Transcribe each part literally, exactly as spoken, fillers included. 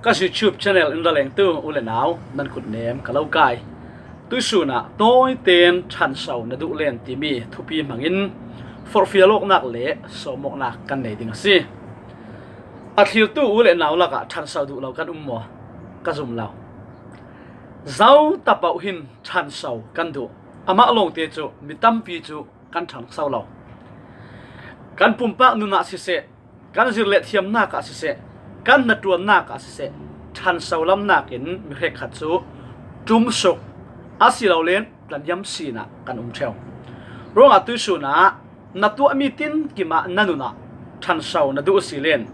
Ka YouTube channel in ra lengtu u le nau nan kut nem ka lo kai. Tuisunah tawiten ṭhanso na duh len timi thupi hmangin forhfial awknak le sawm awknak kan nei ding a si. A thlirtu u le nau lakah ṭhanso duh lo kan um maw? Ka zum lo. Zo tapauh hin ṭhanso kan duh. Amah lawngte cu mi tampi cu kan ṭhanso lo. Kan pumpak nunah siseh, kan zir le thiamnak ah siseh, kan hnaṭuannak ah siseh, ṭhanso lamnak in mi hrekkhat cu ṭumsuk a si lo len tlaniam sinah kan um ṭheu. Ruangah tuisunah na tuahmi tinkim ah na nunah ṭhanso na duh a si len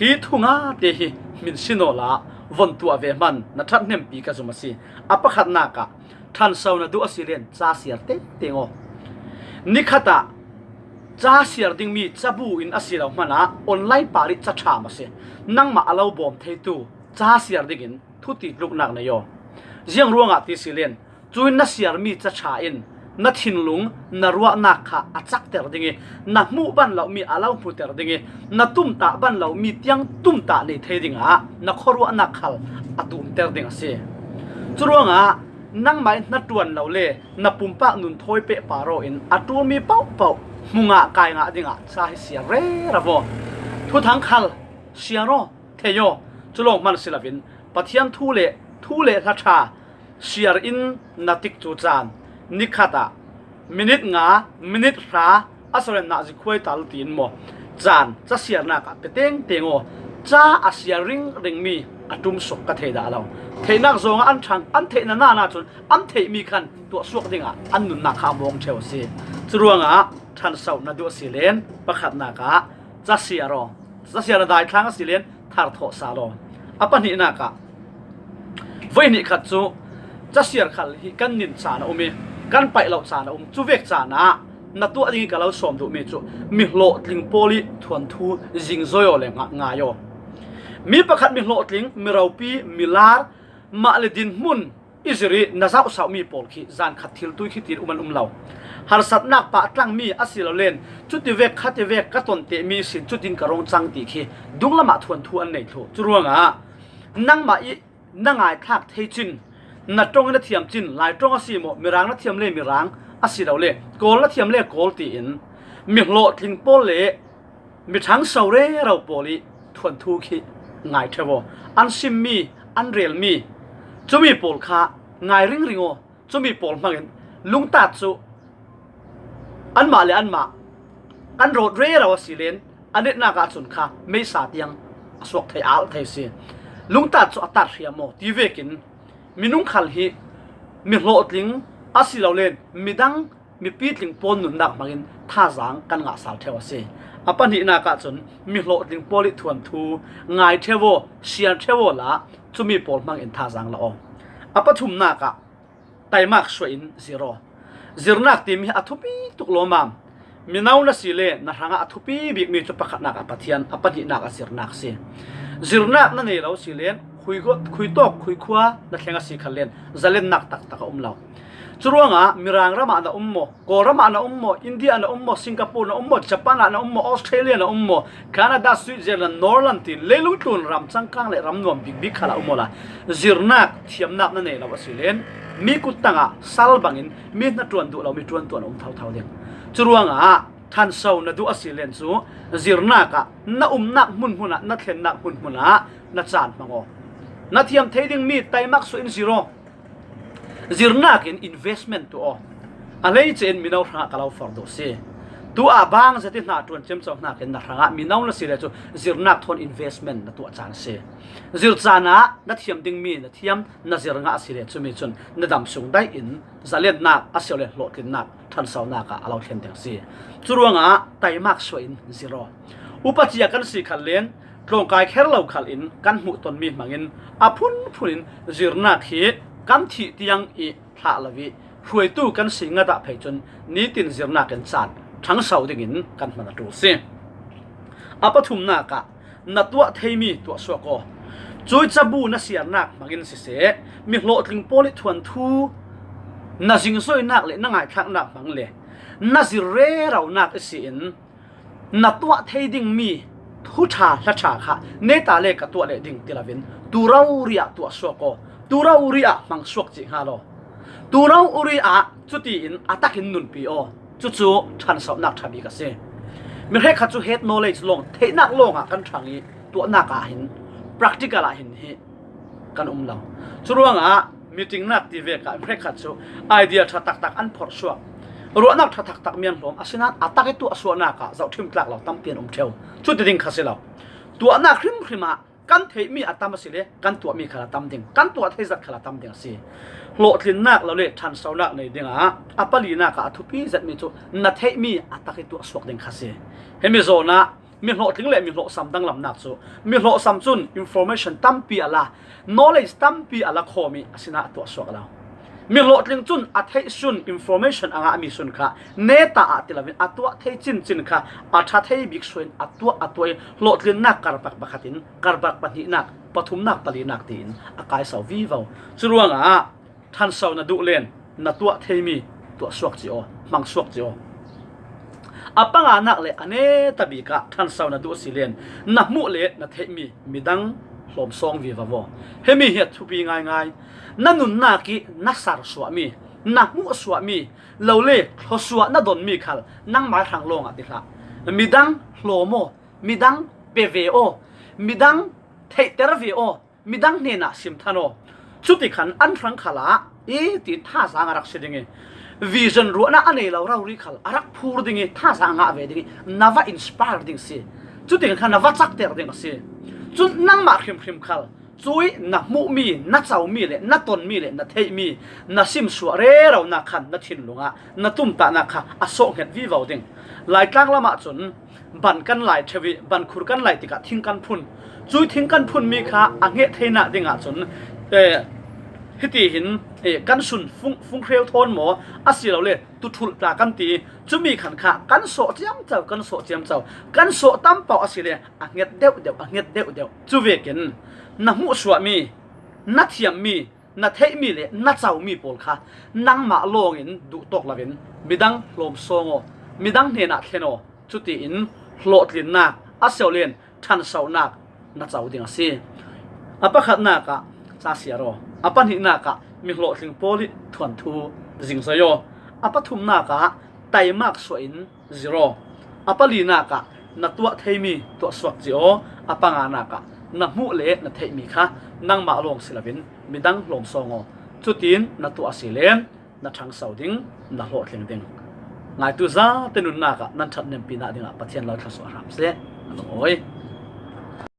hi thungate hi hmin si nawlah von tuah ve hman na ṭhathnempi ka zum a si. A pakhatnak ah ṭhanso na duh a si len ca siar tengteng aw. Nikhatah ca siar dingmi cabu in a si lo hmanah online par ih ca ṭha maw si? Nangmah a lo bawm theitu ca siar dingin thuti tluknak nei aw. Ziang ruangah ti si len, cuin na siarmi ca ṭha in na thinlung na ruahnak kha a cakter ding ih, na hmuh ban lomi a lo hmuter ding ih, na tumtah ban lomi tiang tumtah nei thei dingah na khuaruahnak khal a tumter ding a si. Curuangah nangmah ih hnaṭuan lo le na pumpak nun thawi pehpar aw in a ṭulmi pohpoh hmu ngah kai ngah dingah ca hi siar rero aw. Thuthang khal siar aw, thei aw. Cu lawng hman si loin Pathian thu le thu le hla ṭha siar in na tikcu caan nikhatah minit nga, minit hra, a sawlenah zikhuai tal tiin maw, caan ca siarnak ah pe tengteng aw. Ca a siar ringringmi a ṭumsuk ka thei dah lo. Theihnak zawngah an ṭhang, an theih na nana cun an theihmi khan tuahsuak dingah an nunnak kha a mawng ṭheu a si. Curuangah ṭhanso na duh a si len pakhatnak ah ca siar aw. Ca siar na daithlang a si len thar thawh sal aw. A pahnihnak ah voi hnih khat cu ca siar khal hi kan nin caan a um ih kan paih lo caan a um. Cuvek caan ah na tuah ding ih ka lo sawm duhmi cu mi hlawhtling pawl ih thuanthu zingzoi aw le nga-, ngai aw. Mi pakhat mi hlawhtling, mi ropi, mi lar, mah le dinhmun i zir ih na zauhsauhmi pawl khi zan khat thil tui khi tiin um an um lo. Harsatnak pah tlangmi a si lo len cutivek khativek ka tontehmi ihsin cutin ka rung cang ti khi dunglamah thuanthu an nei thluh. Curuangah nangmah ih na ngaithlak thei cin, na ṭong ih na thiam cin, Lai ṭong a si maw, Mirang na thiam le Mirang a si lo le Kawl na thiam le Kawl tiin mi hlawhtling pawl le mi ṭhangso rero pawl ih thuanthu khi ngai ṭheu aw. An simmi, an relmi, cumi pawl kha ngai ringring aw. Cumi pawl hmangin lungtat cu anmah le anmah kan rawt rero a si len a netnak ahcun kha meisa tiang a suak thei, a alh thei a si. Lungtat cu a tat hriam aw. Ti vekin minung khal hi mi hlawhtling a si lo len midang mipi tling pawl nunnak hmangin thazaang kan ngah sal ṭheu a si. A pahnihnak ahcun mi hlawhtling pawl ih thuanthu ngai ṭheu aw, siar ṭheu aw la cumi pawl hmangin thazaang la aw. A pathumnak ah taimak suah in zir aw. Zirnak timi a thupi tuk lawmmam. Mino na si le na hrangah a thupi bikmi cu pakhatnak ah Pathian, a pahnihnak ah zirnak a si. Zirnak na nei lo si len khui, khui tawk, khui khua na thleng a si khan len zalennak taktak a um lo. Curuangah Mirang ramah na um maw, Kawlram ah na um maw, India ah na um maw, Singapore na um maw, Japan ah na um maw, Australia na um maw, Canada, Switzerland, Northern tiin leilung tlun ram cangkang le ram nuam bikbik khal ah um awla zirnak thiamnak na nei lo a si len mi kut tangah sal bangin mi hnaṭuan duh lo mi ṭuantuan a um thotho ding. Curuangah ṭhanso na duh a si len cu zirnak ah na umnak hmunhmun ah, na thlennak hmunhmun ah na caan hmang aw. Na thiam thei dingmi taimak suah in zir aw. Zirnak in investment tuah aw. A hleice in mino hrangah ka lo for duh si. Tu ah bang zet ih hnaṭuan ciamco hnakin na hrangah mino na si le cu zirnak thawn investment na tuah caan a si. Zir caan ah na thiam dingmi na thiam, na zir ngah a si le cumi cun na dam sung daih in zalennak a si le hlawhtlinnak ṭhansonak ah a lo thlen ding a si. Curuangah taimak suah in zir aw. Upa cia kan si khal len tlawngkai kher lo khal in kan hmuh tonmi hmangin a phunphun in zirnak hi kan thih tiang ih thlah lo ih hruaitu kan si ngat ah phei cun nitin zirnak in caan ṭhangso dingin kan hman a ṭul si. A pathumnak ah na tuah theimi tuahsuak aw. Cui cabu na siarnak hmangin siseh, mi hlawhtling pawl ih thuanthu na zingzoinak le na ngaithlaknak hmang le na zir reronak ihsin na tuah thei dingmi Thu ṭha hla ṭha kha neta le ka tuah leh ding ti loin tu rori ah tuah suak aw, tu rori ah hmang suak cih hnga law. Tu rori ah cutiin a takin nunpi aw. Cucu ṭhansonak ṭha bik a si. Mi hrekkhat cu head knowledge lawng, theihnak lawngah kan ṭhang i tuahnak ah hin, practical ah hin hi kan um lo. Curuangah meeting nak ti vek ah mi hrekkhat cu idea ṭha taktak an phorh suak, ruahnak ṭha taktak mian hlawm, asinain a tak i tuahsuahnak ah zohṭhim tlak lo tampi an um ṭheu. Cuti ding kha si lo. Tuahnak hrimhrim ah kan theihmi a tam a si le kan tuahmi khal a tam ding, kan tuah thei zat khal a tam ding a si. Hlawhtlinnak lo le ṭhansonak nei dingah a palinak ah a thupi zetmi cu na theihmi a tak i tuahsuak ding kha si. Himi zawnah mi hlawhtling le mi hlawhsam danglamnak cu, mi hlawhsam cun information tampi a la, knowledge tampi a la khawm i asinain a tuahsuak lo. Mi hlawhtling cun a theih sun, information a ngahmi sun kha neta ah ti loin a tuah thei cincin kha a ṭha thei bik suain a tuah, a tuah i hlawhtlinnak karbak pakhat in karbak pahnihnak, pathumnak, palinak tiin a kaisau vivo. Curuangah ṭhanso na duh len na tuah theimi tuah suak ci aw, hmang suak ci aw. A panganak le a neta bik ah ṭhanso na duh a si len na hmuh le na theihmi midang hlawm sawng vivo aw. Himi hi a thupi ngaingai. Na nunnak i na sar suahmi, na hmuh suahmi, lo le thlawsuah na donmi khal nangmai hrang lawngah ti hlah. Midang hlawm aw, midang pe ve aw, midang theihter ve aw, midang hnenah sim than aw. Cuti khan an hrang khalah i ti thazaang a rak si ding i, vision ruahnak a nei lo rori khal a rak phur ding i thazaang a ngah ve ding i na va inspire ding si. Cuti khan kha na va cakter ding a si. Cun nangmah hrimhrim khal cui na hmuhmi, na comi le na tonmi le na theihmi na simsuah reronak khan na thinlung ah na tumtahnak kha a sawhhnget vivo ding. Laitlang lamah cun ban kan lai ṭheu i, ban khur kan lai tikah thing kan phun. Cui thing kan phunmi kha a hnget theinak dingah cun, eh, hiti hin, eh, kan sun fung, fung hreu thawn maw, asilole tuthulh tla kan ti. Cumi khan kha kan sawh ciamco, kan sawh ciamco, kan sawh tam paoh a si le a hnget deuhdeuh, a hnget deuhdeuh. Cu vekin na hmuhsuahmi, na thiammi, na theihmi le na comi pawl kha nangmah lawngin duhtawk loin midang hlawm sawng aw, midang hnenah thlen aw. Cutiin hlawhtlinnak a si lo len ṭhansonak na co ding a si. A pakhatnak ah ca siar aw, a pahnihnak ah mi hlawhtling pawl i thuanthu zingzoi aw, a pathumnak ah taimak suahin zir aw, a palinak ah na tuah theimi tuah suak ci aw, a panganak ah na hmuh le na theihmi kha nangmah lawng si loin midang hlawm sawng aw. Cutiin na tuah a si len na ṭhangso ding, na hlawhtling ding. Ngaitu zate nunnak ah nan ṭhathnempi nak dingah Pathian lo thluasuah hram seh. A lungawi.